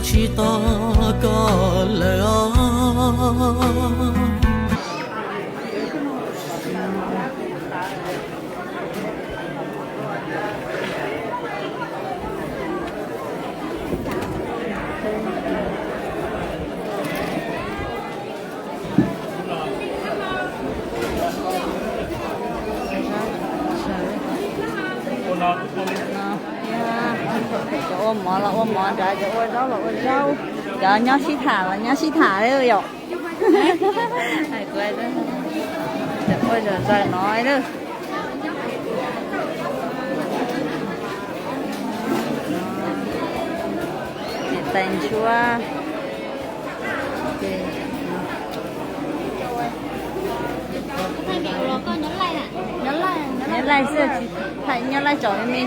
Tsis tos koj lawm os. Cov ua mov los ua mov nrad, cov ua zaub los ua zaub, cov nyob sib tham los nyob sib tham li yom. Cov ua zom zaws no lawm. Ces tais ntsuab. Nyob laij xwb, tsis thaij nyob laij tsom me me.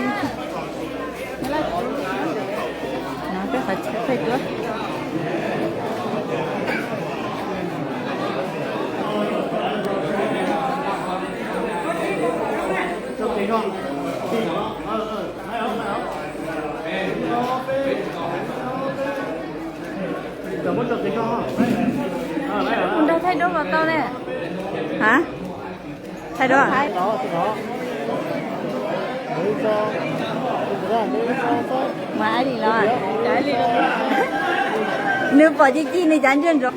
No peb qhov chaw thaij duab. Nrog thaij duab los tau ne. Hab? Thaij duab. Mas Aib Lis los, nws pom ci ci nws cav ntsia ntsoov.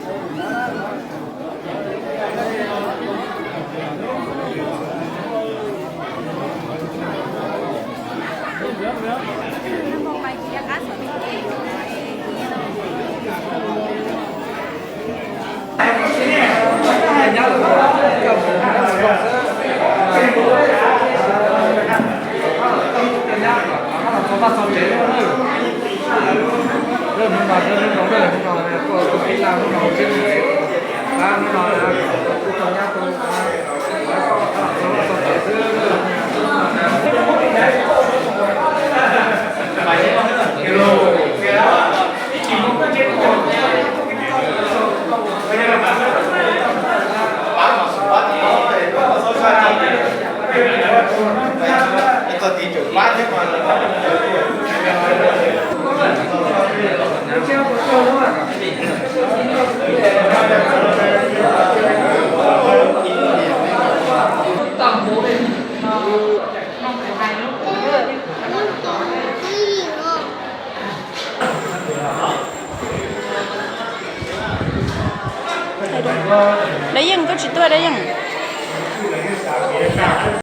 Dab Yeej, koj tsis tuaj Dab Yeej.